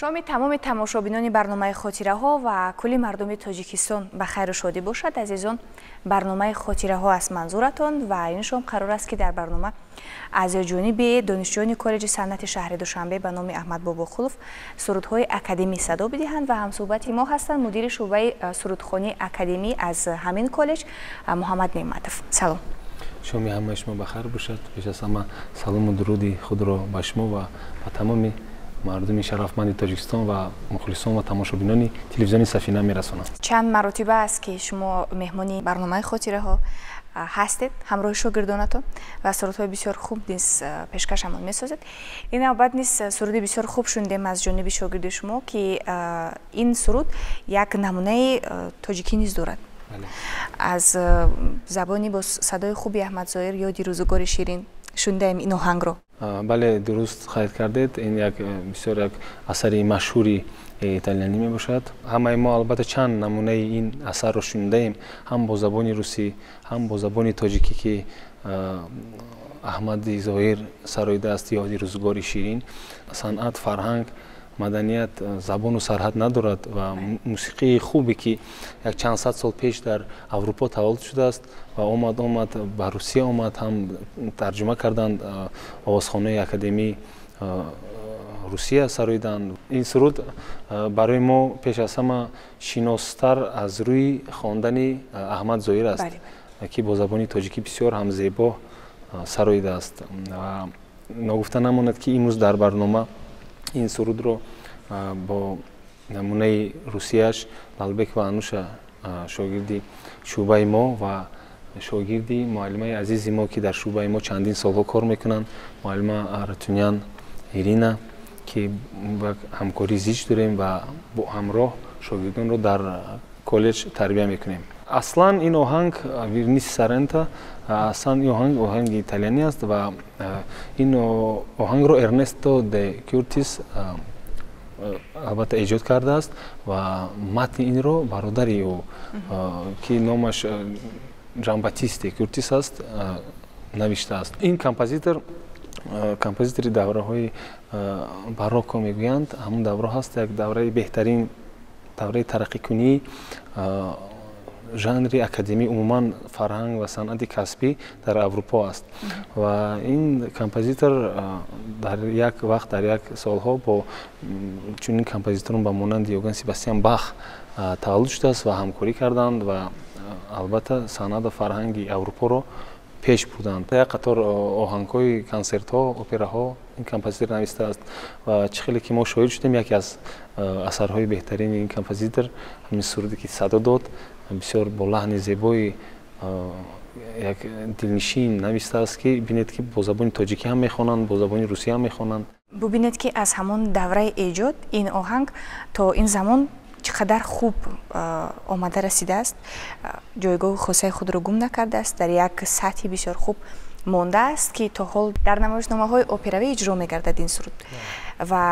Шоми тамоми тамошобинони барномаи «Хотираҳо» ва кулли мардуми Тоҷикистон ба хайру шодӣ бошад. Азизон, барномаи «Хотираҳо» аст манзуратон ва ин шом қарор аст, ки дар барнома аз ҷониби донишҷӯёни коллеҷи санъати шаҳри Душанбе ба номи Аҳмад Бобоқулов сурудҳои академӣ садо бидиҳанд ва ҳамсӯҳбати мо ҳастанд мудири шӯъбаи сурудхонии академӣ аз ҳамин коллеҷ Муҳаммад Неъматов. Салом. Шоми ҳамаи шумо ба хайр бошад. Пеш аз ҳама салому дуруди худро ба шумо ва ба тамоми мардуми шарафманди Тоҷикистон ва мухлисон ва тамошобинони телевизиони Сафина мерасонам. Чанд маротиба аст, ки шумо меҳмони барномаи «Хотираҳо» ҳастед ҳамроҳи шогирдонатон ва сурудҳои бисёр хуб низ пешкашамон месозед. Ин навбат низ суруди бисёр хуб шунидем аз ҷониби шогирди шумо, ки ин суруд як намунаи тоҷикӣ низ дорад, аз забони бо садои хуби Аҳмад Зоир «Ёди рӯзугори ширин» шунидаем ин оҳангро. Бале, дуруст қайд кардед. Ин як бисёр як асари машҳури италиянӣ мебошад. Ҳамаи мо албатта чанд намунаи ин асарро шунидаем, ҳам бо забони русӣ, ҳам бо забони тоҷикӣ, ки Аҳмади Зоҳир сароидааст «Ёди рӯзгори ширин». Санъат, фарҳанг, маданият забону сарҳад надорад ва мусиқии хубе, ки як чанд сад сол пеш дар Аврупо таваллуд шудааст ва омад, ба Русия омад, ҳам тарҷума карданд, овозхонаи академии Русия сароиданд. Ин суруд барои мо пеш аз ҳама шиностар аз рӯи хондани Аҳмад Зоҳир аст, ки бо забони тоҷикӣ бисёр ҳам зебо сароидааст. Ва ногуфта намонад, ки имрӯз дар барнома ин сурудро бо намунаи русияш Лалбекова Ануша, шогирди шӯъбаи мо ва шогирди муаллимаи азизи мо, ки дар шӯъбаи мо чандин солҳо кор мекунанд, муаллима Аратунян Ирина, ки ҳамкории зич дорем ва бо ҳамроҳ шогирдонро дар коллеҷ тарбия мекунем. Аслан ин оҳанг «Вернись, Сорренто», аслан ин оҳанг оҳанги италиянӣ аст ва ин оҳангро Эрнесто де Кюртис албатта эҷод кардааст ва матни инро бародари ӯ, ки номаш Ҷамбатист де Кюртис аст, навиштааст. Ин композитор композитори давраҳои барокко мегӯянд, ҳамон давра ҳаст, як давраи беҳтарин, давраи тараққикунии жанри академӣ, умуман фарҳанг ва санъати касбӣ дар Аврупо аст. Ва ин композитор дар як вақт, дар як солҳо бо чунин композиторон ба монанди Йоган Себастьян Бах таваллуд шудааст ва ҳамкорӣ карданд ва албатта санъат ва фарҳанги Аврупоро пеш бурданд. Як қатор оҳангҳои консертҳо, операҳо ин композитор навистааст. Ва чӣ хеле ки мо шоҳид шудем, яке аз асарҳои беҳтарини ин композитор ҳамин суруде, ки садо дод, бисёр бо лаҳни зебои як дилнишин навистааст, ки бинед, ки бо забони тоҷикӣ ҳам мехонанд, бо забони русӣ ҳам мехонанд. Бубинед, ки аз ҳамон давраи эҷод ин оҳанг то ин замон чӣ қадар хуб омада расидааст, ҷойгоҳи хосаи худро гум накардааст, дар як сатҳи бисёр хуб мондааст, ки то ҳол дар намоишномаҳои операвӣ иҷро мегардад ин суруд. Ва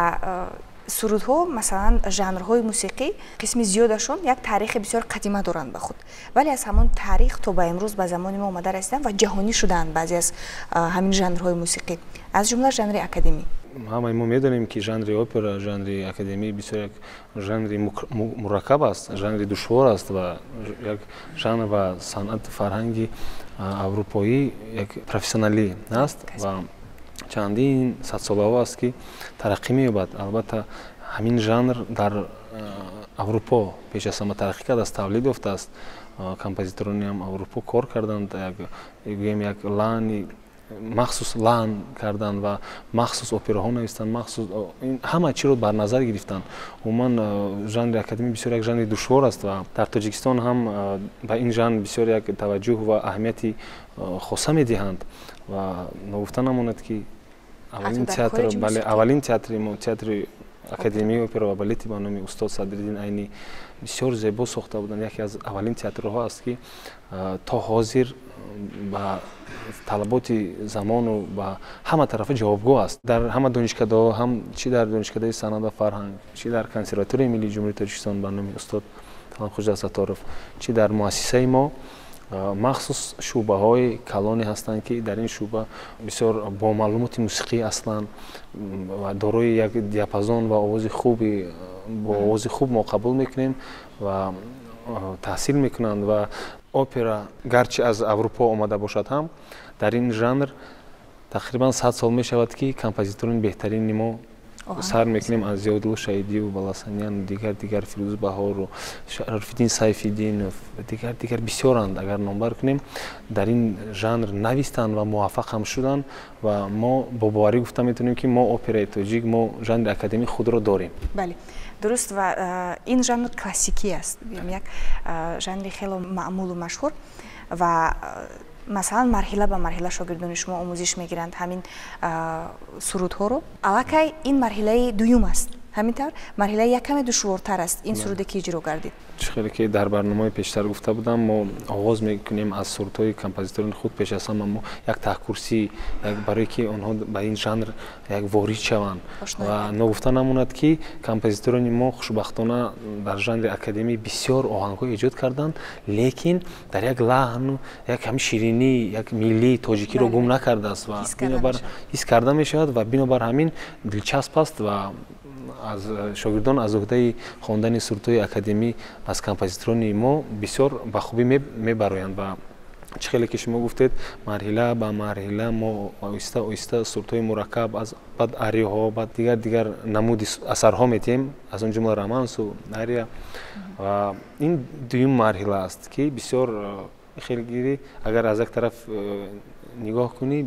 сурудҳо, масалан, жанрҳои мусиқӣ қисми зиёдашон як таърихи бисёр қадима доранд ба худ, вале аз ҳамон таърих то ба имрӯз, ба замони мо омада расиданд ва ҷаҳонӣ шудаанд баъзе аз ҳамин жанрҳои мусиқӣ, аз ҷумла жанри академӣ. Ҳамаи мо медонем, ки жанри опера, жанри академӣ бисёр як жанри мураккаб аст, жанри душвор аст ва як жанр ва санъати фарҳанги аврупоӣ як профессионалӣ аст ва чандин садсолаҳо аст, ки тараққӣ меёбад. Албатта, ҳамин жанр дар Аврупо пеш аз ҳама тараққӣ кардааст, тавлид ёфтааст. Композиторони ҳам Аврупо кор карданд, гӯем, як лаҳни махсус лаҳн карданд ва махсус операҳо навистанд, махсус ҳама чиро бар назар гирифтанд. Умуман, жанри академӣ бисёр як жанри душвор аст ва дар Тоҷикистон ҳам ба ин жанр бисёр як таваҷҷӯҳ ва аҳамияти хоса медиҳанд. Ва ногуфта намонад, ки аввалин театр, бале, аввалин театри мо, театри академияи опера ва балети ба номи устод Садриддин Айнӣ, бисёр зебо сохта буданд. Яке аз аввалин театрҳо аст, ки то ҳозир ба талаботи замону ба ҳама тарафа ҷавобгӯ аст. Дар ҳама донишкадаҳо ҳам, чӣ дар донишкадаи санъат ва фарҳанг, чӣ дар консерваторияи миллии Ҷумҳурии Тоҷикистон ба номи устод Талабхоҷа Сатторов, чӣ дар муассисаи мо. Махсус шӯъбаҳои калоне ҳастанд, ки дар ин шӯъба бисёр бо маълумоти мусиқӣ аслан ва дорои як диапазон ва овози хуби бо овози хуб мо қабул мекунем ва таҳсил мекунанд. Ва опера гарчи аз Аврупо омада бошад ҳам, дар ин жанр тақрибан 100 сол мешавад, ки композиторони беҳтарини мо сар мекунем аз Зиёдулло Шаҳидиев, Баласанян, дигар Фирӯз Баҳору, Шарофиддин Сайфиддинов, дигар бисёранд, агар номбар кунем, дар ин жанр навистанд ва муваффақ ҳам шуданд. Ва мо бо боварӣ гуфта метавонем, ки мо операи тоҷик, мо жанри академӣ худро дорем. Бале, дуруст. Ва ин жанр классикӣ аст, як жанри хело маъмулу машҳур. Ва масалан, марҳила ба марҳила шогирдони шумо омӯзиш мегиранд ҳамин сурудҳоро. Аллакай ин марҳилаи дуюм аст, ҳамин тавр марҳилаи як каме душвортар аст ин суруде, ки иҷро гардид. Чӣ хеле ки дар барномаи пештар гуфта будам, мо оғоз мекунем аз сурудҳои композиторони худ. Пеш аз ҳама мо як таҳкурсӣ, барое ки онҳо ба ин жанр як ворид шаванд. Ва ногуфта намонад, ки композиторони мо хушбахтона дар жанри академӣ бисёр оҳангҳо эҷод карданд, лекин дар як лаҳну як ҳамин ширинӣ, як миллии тоҷикиро гум накардааст ва ҳис карда мешавад. Ва бинобар ҳамин дилчасп аст ва аз шогирдон аз уҳдаи хондани сурудҳои академӣ аз композиторони мо бисёр ба хубӣ мебароянд. Ва чӣ хеле ки шумо гуфтед, марҳила ба марҳила мо оҳиста оҳиста сурудҳои мураккаб, аз баъд арияҳо, баъд дигар намуди асарҳо метиҳем, аз он ҷумла романсу ария. Ва ин дуюм марҳила аст, ки бисёр хелгирӣ, агар аз як тараф нигоҳ кунӣ,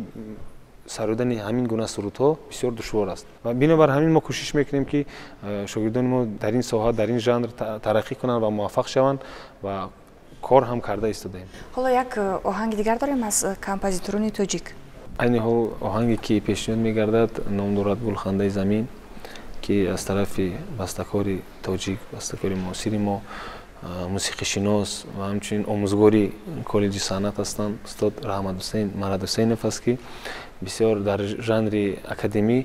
сарудани ҳамин гуна сурудҳо бисёр душвор аст. Ва бинобар ҳамин мо кӯшиш мекунем, ки шогирдони мо дар ин соҳа, дар ин жанр тараққӣ кунанд ва муваффақ шаванд ва кор ҳам карда истодаем. Ҳоло як оҳанги дигар дорем аз композиторони тоҷик. Айни ҳол оҳанге, ки пешниҳод мегардад, ном дорад «Гулхандаи замин», ки аз тарафи бастакори тоҷик, бастакори муосири мо, мусиқишинос ва ҳамчунин омӯзгори коллеҷи санъат ҳастанд, устод Раҳматҳусейн Марадҳусейнов аст, ки бисёр дар жанри академӣ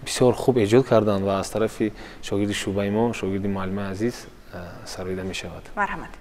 бисёр хуб эҷод карданд ва аз тарафи шогирди шӯъбаи мо, шогирди муаллимаи азиз сароида мешавад. Марҳамат.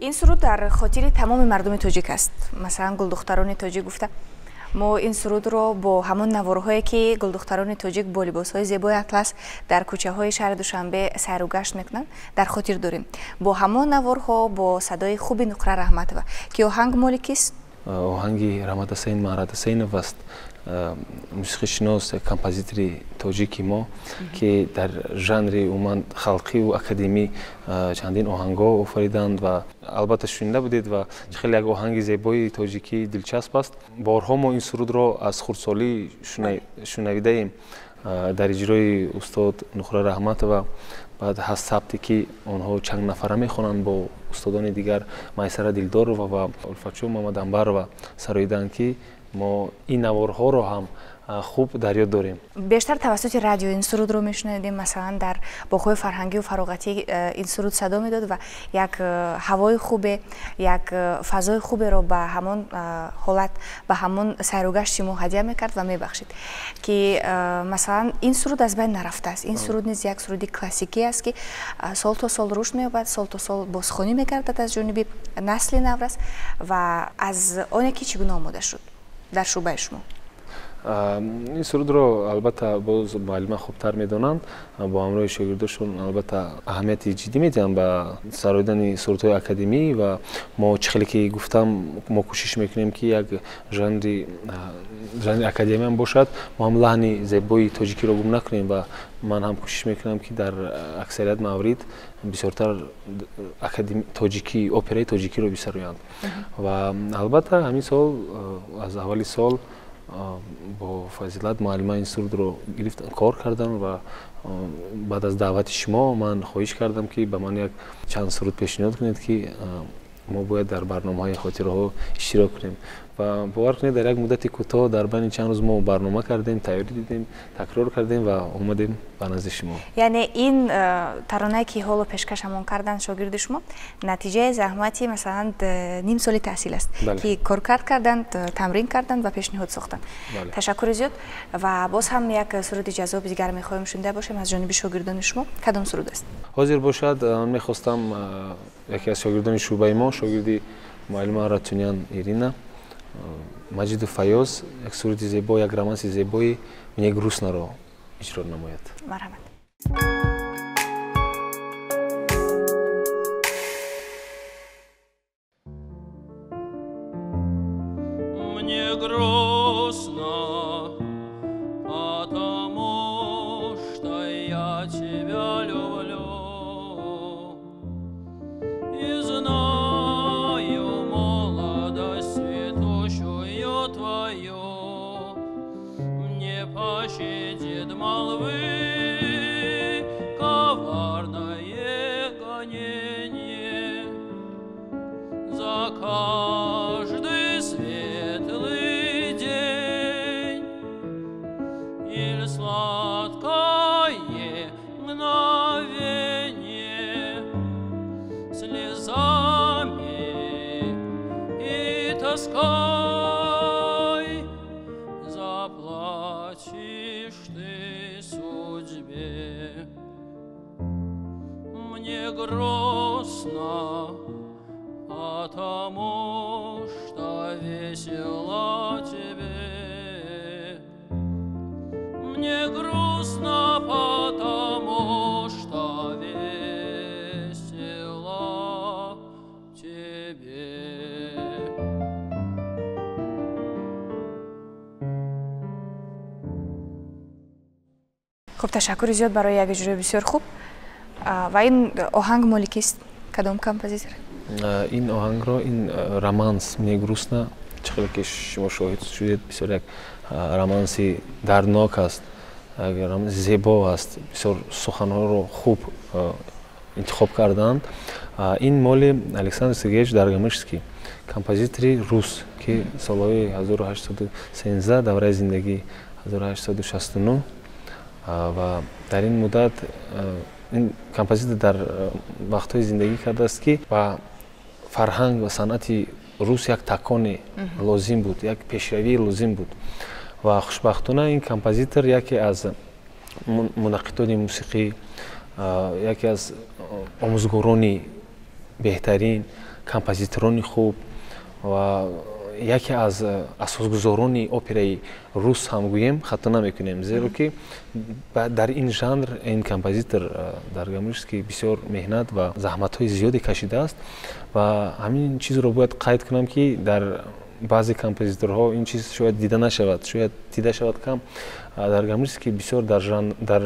Ин суруд дар хотири тамоми мардуми тоҷик аст. Масалан, гулдухтарони тоҷик гуфта, мо ин сурудро бо ҳамон наворҳое, ки гулдухтарони тоҷик бо либосҳои зебои атлас дар кӯчаҳои шаҳри Душанбе сайру гашт мекунанд, дар хотир дорем. Бо ҳамон наворҳо, бо садои хуби Нуқра Раҳматова, ки оҳанг моли кист? Оҳанги Раҳматҳусайн Маҳратҳусайнов аст, мусиқишинос, композитори тоҷики мо, ки дар жанри умуман халқиву академӣ чандин оҳангҳо офариданд ва албатта шунида будед ва хеле як оҳанги зебои тоҷикӣ дилчасп аст. Борҳо мо ин сурудро аз хурдсолӣ шунавидаем дар иҷрои устод Нухра Раҳматова. Баъд ҳаст сабте ки онҳо чанд нафара мехонанд бо устодони дигар, Майсара Дилдорова ва Улфатчо Мамадамбарова сароиданд, ки мо ин наворҳоро ҳам хуб дар ёд дорем. Бештар тавассути радио ин сурудро мешунавидем, масалан дар боғҳои фарҳангию фароғатӣ ин суруд садо медод ва як ҳавои хубе, як фазои хуберо ба ҳамон ҳолат, ба ҳамон сайругашти мо ҳадя мекард ва мебахшид, ки масалан ин суруд аз байн нарафтааст. Ин суруд низ як суруди классикӣ аст, ки сол то сол рушд меёбад, сол то сол бозхонӣ мегардад аз ҷониби насли наврас. Ва аз оне ки чӣ гуна омода шуд дар шӯъбаи шумо? Ин сурудро албатта боз муаллима хубтар медонанд, бо ҳамроҳи шогирдошон албатта аҳамияти ҷиддӣ медиҳанд ба сароидани сурудҳои академӣ ва мо чӣ хеле ки гуфтам, мо кӯшиш мекунем, ки як жанри академиям бошад, мо ҳам лаҳни зебои тоҷикиро гум накунем ва ман ҳам кӯшиш мекунам, ки дар аксарият маврид бисёртар тоҷикӣ, операи тоҷикиро бисароянд. Ва албатта ҳамин сол аз аввали сол бо Фазилат муаллима ин сурудро гирифтан, кор кардам ва баъд аз даъвати шумо ман хоҳиш кардам, ки ба ман як чанд суруд пешниҳод кунед, ки мо бояд дар барномаҳои хотираҳо иштирок кунем. Ва бовар кунед, дар як муддати кӯтоҳ, дар байни чанд рӯз мо барнома кардем, тайёрӣ дидем, такрор кардем ва омадем ба назди шумо. Яъне ин таронае ки ҳоло пешкашамон карданд шогирди шумо, натиҷаи заҳмати масалан ним соли таҳсил аст, ки коркард карданд, тамрин карданд ва пешниҳод сохтанд. Ташаккури зиёд. Ва боз ҳам як суруди ҷаззоби дигар мехоҳем шунида бошем аз ҷониби шогирдони шумо. Кадом суруд аст? Ҳозир бошад, мехостам яке аз шогирдони шӯъбаи мо, шогирди муаллима Ратунян Ирина, Маҷиду Фаёз, як суруди зебо, як романси зебои «Мне грустно»-ро иҷро намояд. Марҳамат. Мне грустно, потому что я тебя люблю и знаю молодость цветущую твою. Мне пощадит молвы коварное гонение за каждый светлый день или сладкое мгновение слезами и тоской заплатишь ты судьбе. Мне грустно, потому что весело тебе. Мне грустно, потому что весело тебе. Хуб, ташаккури зиёд барои як иҷрои бисёр хуб. Ва ин оҳанг моли кист? Кадом композитор? Ин оҳангро, ин романс «Мне грустно», чӣ хеле ки шумо шоҳид шудед, бисёр як романси дарднок аст, романси зебо аст, бисёр суханҳоро хуб интихоб карданд. Ин моли Александр Сергеевич Даргомышский, композитори рус, ки солҳои 1813 давраи зиндагӣ 1869, ва дар ин муддат ин композитор дар вақтҳои зиндагӣ кардааст, ки ба фарҳанг ва санъати рус як таконе лозим буд, як пешравии лозим буд. Ва хушбахтона ин композитор яке аз мунаққидони мусиқӣ, яке аз омӯзгорони беҳтарин, композиторони хуб ва яке аз асосгузорони операи рус ҳам гӯем хато намекунем, зеро ки дар ин жанр ин композитор Даргомышский бисёр меҳнат ва заҳматҳои зиёде кашидааст. Ва ҳамин чизро бояд қайд кунам, ки дар Баъзе композиторҳо ин чиз шояд дида нашавад, шояд дида шавад кам. Дар Гамбургский бисёр дар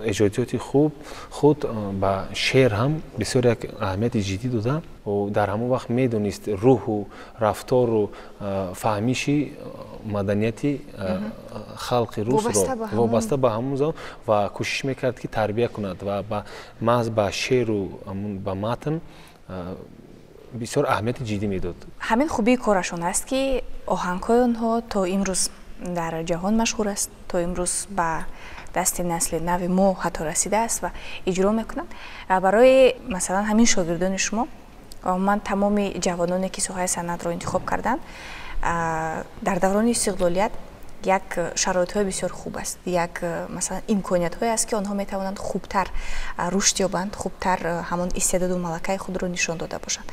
эҷодиёти хуб худ ба шеър ҳам бисёр як аҳамияти ҷиддӣ дода. Дар ҳамон вақт медонист рӯҳу рафтору фаҳмиши маданияти халқи русро вобаста ба ҳамон замон ва кӯшиш мекард, ки тарбия кунад ва маҳз ба шеъру ба матн бисёр аҳамияти ҷиддӣ медод. Ҳамин хубии корашон аст, ки оҳангҳои онҳо то имрӯз дар ҷаҳон машҳур аст, то имрӯз ба дасти насли нави мо ҳатто расидааст ва иҷро мекунанд. Барои масалан ҳамин шогирдони шумо, умуман тамоми ҷавононе, ки соҳаи санъатро интихоб карданд, дар даврони истиқлолият як шароитҳои бисёр хуб аст, як масалан имкониятҳое аст, ки онҳо метавонанд хубтар рушд ёбанд, хубтар ҳамон истеъдоду малакаи худро нишон дода бошанд.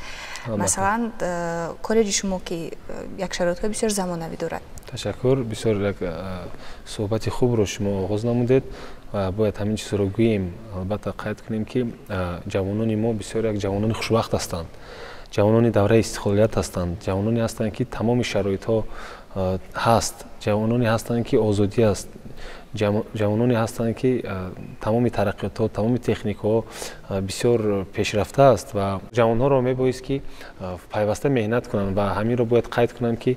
Масалан, коллеҷи шумо, ки як шароитҳои бисёр замонавӣ дорад. Ташаккур, бисёр як суҳбати хубро шумо оғоз намудед ва бояд ҳамин чизро гӯем, албатта қайд кунем, ки ҷавонони мо бисёр як ҷавонони хушбахт ҳастанд, ҷавонони давраи истиқлолият ҳастанд, ҷавононе ҳастанд, ки тамоми шароитҳо ҳаст, ҷавононе ҳастанд, ки озодӣ аст, ҷавононе ҳастанд, ки тамоми тараққиётҳо, тамоми техникаҳо бисёр пешрафта аст ва ҷавонҳоро мебоист, ки пайваста меҳнат кунанд. Ва ҳаминро бояд қайд кунам, ки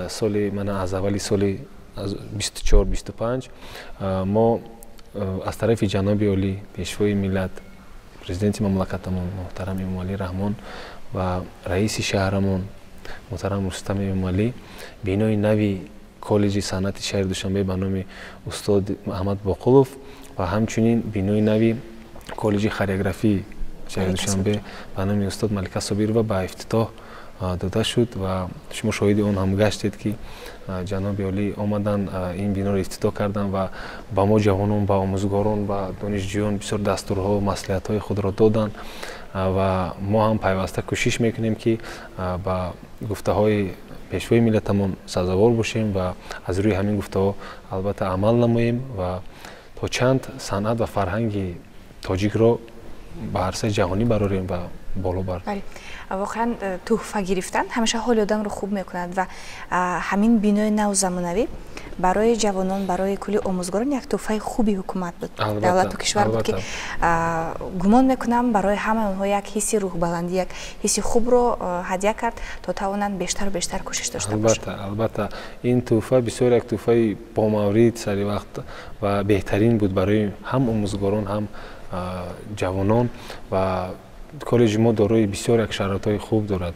соли мана аз аввали соли 24-25 мо аз тарафи ҷаноби олӣ, пешвои миллат, президенти мамлакатамон муҳтарам Эмомалӣ Раҳмон ва раиси шаҳрамон муҳтарам Рустам Эмомалӣ бинои нави коллеҷи санъати шаҳри Душанбе ба номи устод Аҳмад Боқулов ва ҳамчунин бинои нави коллеҷи хореографии шаҳри Душанбе ба номи устод Малика Собирова ба ифтитоҳ дода шуд ва шумо шоҳиди он ҳам гаштед, ки ҷаноби олӣ омаданд, ин биноро ифтитоҳ карданд ва ба мо ҷавонон, ба омӯзгорон, ба донишҷӯён бисёр дастурҳо, маслиҳатҳои худро доданд ва мо ҳам пайваста кӯшиш мекунем, ки ба гуфтаҳои пешвои миллатамон сазовор бошем ва аз рӯи ҳамин гуфтаҳо албатта амал намоем ва то чанд санъат ва фарҳанги тоҷикро ба арсаи ҷаҳонӣ барорем ва боло барем. Воқеан тӯҳфа гирифтан ҳамеша ҳоли одамро хуб мекунад ва ҳамин бинои нав замонавӣ барои ҷавонон, барои кулли омӯзгорон як тӯҳфаи хуби ҳукумат буд, давлату кишвар буд, ки гумон мекунам барои ҳамаи онҳо як ҳисси рӯҳбаландӣ, як ҳисси хубро ҳадя кард, то тавонанд бештару бештар кӯшиш дошта бошанд. Албатта, ин тӯҳфа бисёр як тӯҳфаи бомаврид, саривақт ва беҳтарин буд барои ҳам омӯзгорон, ҳам ҷавонон. Ва коллеҷи мо дорои бисёр як шароитҳои хуб дорад.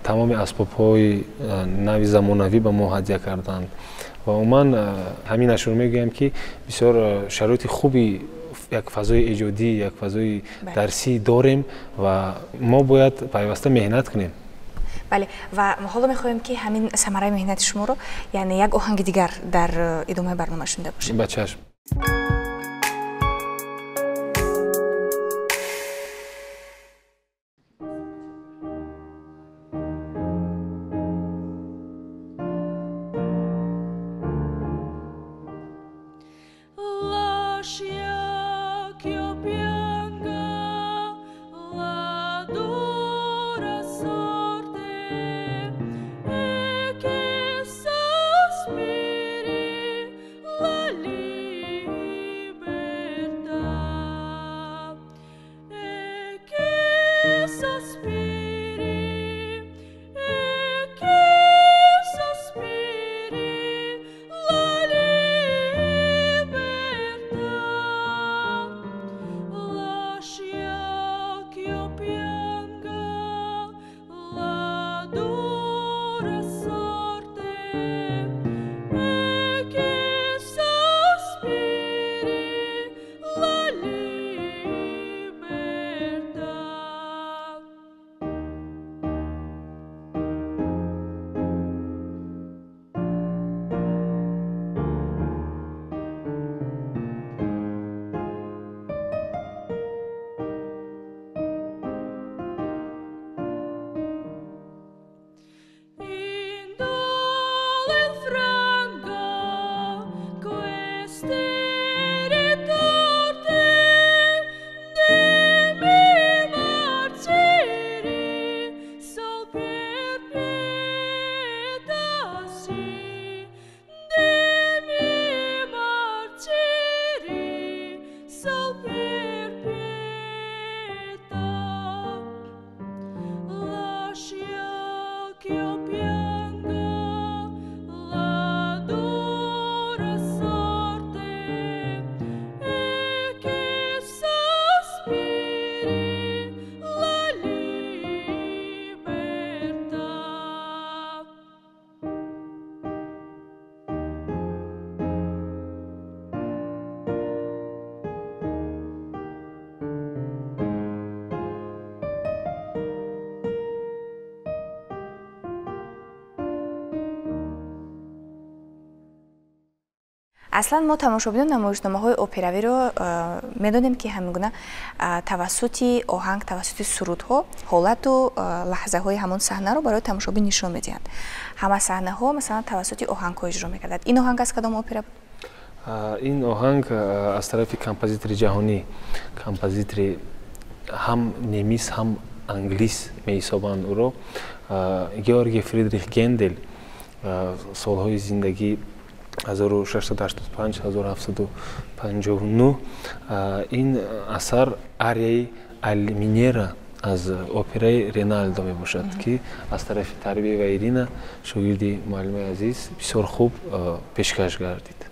Тамоми асбобҳои нави замонавӣ ба мо ҳадя карданд ва умуман ҳамин ашро мегӯям, ки бисёр шароити хуби як фазои эҷодӣ, як фазои дарсӣ дорем ва мо бояд пайваста меҳнат кунем. Бале, ва ҳоло мехоҳем, ки ҳамин самараи меҳнати шуморо, яъне як оҳанги дигар дар идомаи барнома шунида бошем. Ба чашм. La libertà. Per pietà, lascia ch'io pianga la dura sorte e che sospiri la libertà. Аслан мо тамошобинон намоишномаҳои операвиро медонем, ки ҳамин гуна тавассути оҳанг, тавассути сурудҳо ҳолату лаҳзаҳои ҳамон саҳнаро барои тамошобин нишон медиҳанд. Ҳама саҳнаҳо масалан тавассути оҳангҳо иҷро мекарданд. Ин оҳанг аз кадом опера буд? Ин оҳанг аз тарафи композитори ҷаҳонӣ, композитори ҳам немис, ҳам англис меҳисобанд ӯро, Георги Фридрих Гендел, солҳои зиндагӣ 1685-1759. Ин асар арияи Алминера аз операи Ренальдо мебошад, ки аз тарафи Тарбиева Ирина, шогирди муаллимаи азиз, бисёр хуб пешкаш гардид.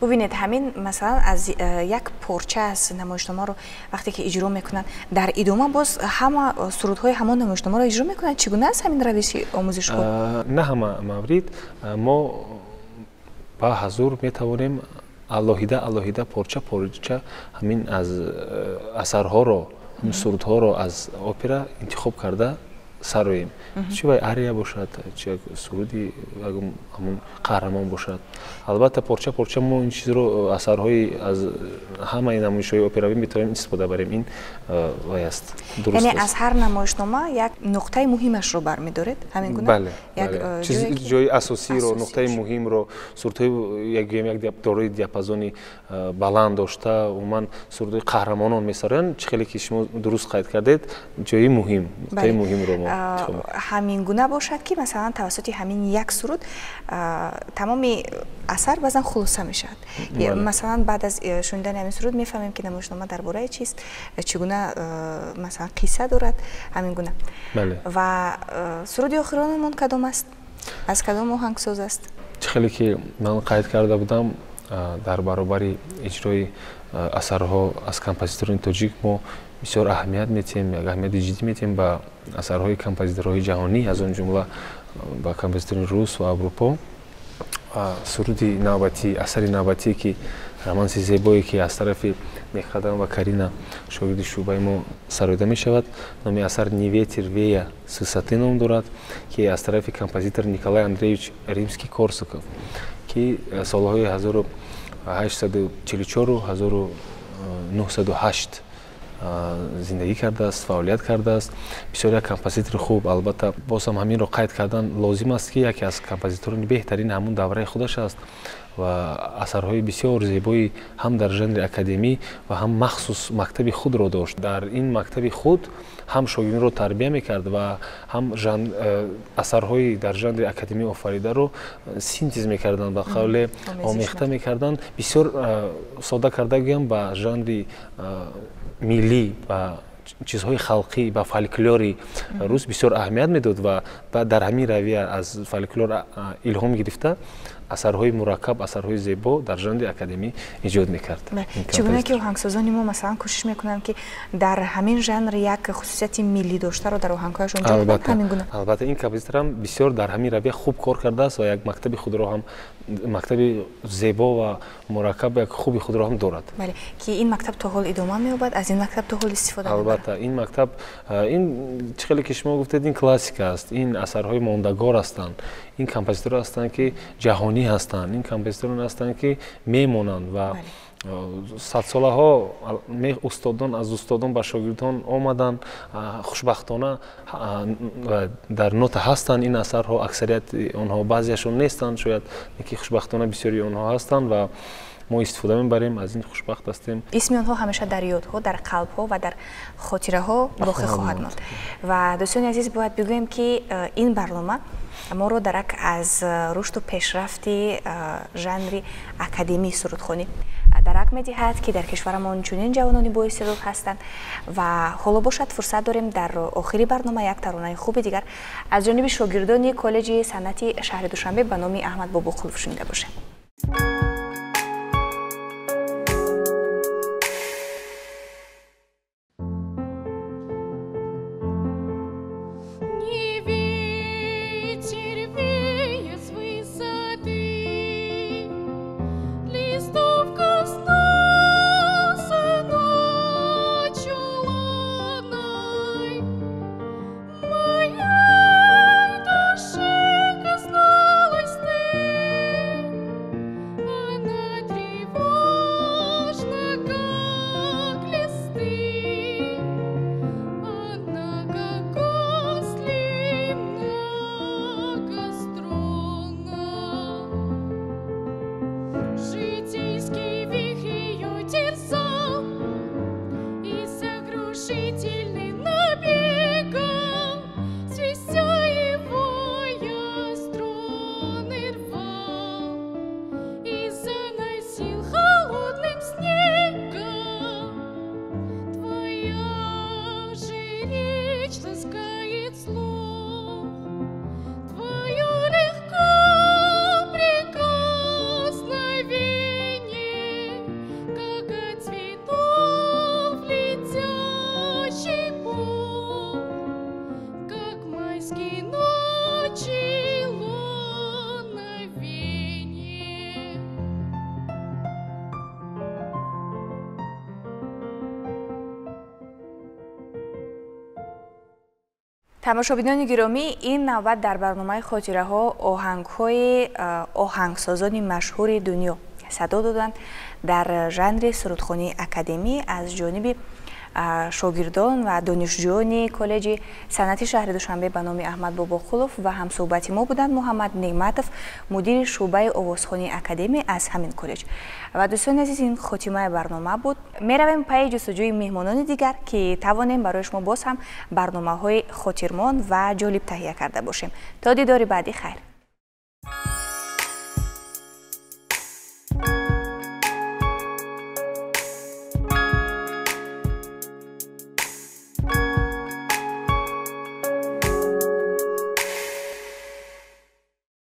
Бубинед, ҳамин масалан аз як порча аз намоишномаро вақте ки иҷро мекунанд, дар идома боз ҳама сурудҳои ҳамон намоишномаро иҷро мекунанд. Чӣ гуна аст ҳамин равиши омӯзишҳо? На ҳама маврид мо ба ҳазур метавонем алоҳида алоҳида, порча порча ҳамин аз асарҳоро, ҳамин сурудҳоро аз опера интихоб карда сароем, чи вай ария бошад, чи як суруди ҳамон қаҳрамон бошад. Албатта, порча порча мо ин чизро асарҳои аз ҳамаи намоишҳои операвӣ метавонем истифода барем. Ин вай аст. Яъне аз ҳар намоишнома як нуқтаи муҳимашро бармедоред, ҳамин гуна? Бале, ҷои асосиро, нуқтаи муҳимро, сурудҳои гӯем як дорои диапазони баланд дошта, умуман сурудҳои қаҳрамонон месароянд. Чӣ хеле ки шумо дуруст қайд кардед, ҷои муҳим, нуқтаи муҳимро мо ҳамин гуна бошад, ки масалан тавассути ҳамин як суруд тамоми асар баъзан хулоса мешавад. Масалан, баъд аз шунидани ҳамин суруд мефаҳмем, ки намоишнома дар бораи чист, чӣ гуна масалан қисса дорад, ҳамин гуна. Ва суруди охиронамон кадом аст, аз кадом оҳангсоз аст? Чӣ хеле ки ман қайд карда будам, дар баробари иҷрои асарҳо аз композиторони тоҷик мо бисёр аҳамият метиҳем, як аҳамияти ҷиддӣ метиҳем ба асарҳои композиторҳои ҷаҳонӣ, аз он ҷумла ба композиторони рус ва аврупо. Суруди навбатӣ, асари навбатие, ки романси зебое, ки аз тарафи Некқадам ва Карина, шогирди шӯъбаи мо, сароида мешавад, номи асар «Ни ветер вея с высоты» ном дорад, ки аз тарафи композитор Николай Андреевич Римский Корсаков, ки солҳои 1844 1908 зиндагӣ кардааст, фаъолият кардааст. Бисёр як композитори хуб. Албатта, боз ҳам ҳаминро қайд кардан лозим аст, ки яке аз композиторони беҳтарини ҳамун давраи худаш аст ва асарҳои бисёр зебои ҳам дар жанри академӣ ва ҳам махсус мактаби худро дошт. Дар ин мактаби худ ҳам шогирдонро тарбия мекард ва ҳам асарҳои дар жанри академӣ офаридаро синтез мекарданд, ба қавле омехта мекарданд. Бисёр сода карда гӯям, ба жанри миллӣ, ба чизҳои халқӣ, ба фольклори рус бисёр аҳамият медод ва дар ҳамин равия аз фольклор илҳом гирифта асарҳои мураккаб, асарҳои зебо дар жанри академӣ эҷод мекард. Чӣ гуна ки оҳангсозони мо масалан кӯшиш мекунанд, ки дар ҳамин жанр як хусусияти миллӣ доштаро дар оҳангҳояшон ҷо кунанд, ҳамин гуна. Албатта, ин композиторам бисёр дар ҳамин равия хуб кор кардааст ва як мактаби худро ҳам, мактаби зебо ва мураккаб, як хуби худро ҳам дорад. Бале, ки ин мактаб то ҳол идома меёбад, аз ин мактаб то ҳол истифода мебаранд. Албатта, ин мактаб, ин чӣ хеле ки шумо гуфтед, ин классика аст, ин асарҳои мондагор ҳастанд, ин композиторо ҳастанд, ки ҷаҳонӣ ҳастанд, ин композиторон ҳастанд, ки мемонанд ва садсолаҳо устодон аз устодон ба шогирдон омаданд. Хушбахтона, дар нота ҳастанд ин асарҳо, аксарияти онҳо, баъзеашон нестанд шояд, ки хушбахтона бисёри онҳо ҳастанд ва мо истифода мебарем, аз ин хушбахт ҳастем. Исми онҳо ҳамеша дар ёдҳо, дар қалбҳо ва дар хотираҳо боқӣ хоҳад монд. Ва дӯстони азиз, бояд бигӯем, ки ин барнома моро дарак аз рушду пешрафти жанри академии сурудхонӣ Дарак медиҳад, ки дар кишварамон чунин ҷавонони боистеъдод ҳастанд ва ҳоло бошад фурсат дорем дар охири барнома як таронаи хуби дигар аз ҷониби шогирдони коллеҷи санъати шаҳри Душанбе ба номи Аҳмад Бобоқулов шунида бошем. Тамошобинони гиромӣ, ин навбат дар барномаи хотираҳо оҳангҳои оҳангсозони машҳури дунё садо доданд дар жанри сурудхонии академӣ аз ҷониби шогирдон ва донишҷӯёни коллеҷи санъати шаҳри Душанбе ба номи Аҳмад Бобоқулов ва ҳамсӯҳбати мо буданд Муҳаммад Неъматов, мудири шӯъбаи овозхонии академӣ аз ҳамин коллеҷ. Ва дӯстони азиз, ин хотимаи барнома буд. Меравем пайи ҷустуҷӯи меҳмонони дигар, ки тавонем барои шумо боз ҳам барномаҳои хотирмон ва ҷолиб таҳия карда бошем. То дидори баъдӣ, хайр.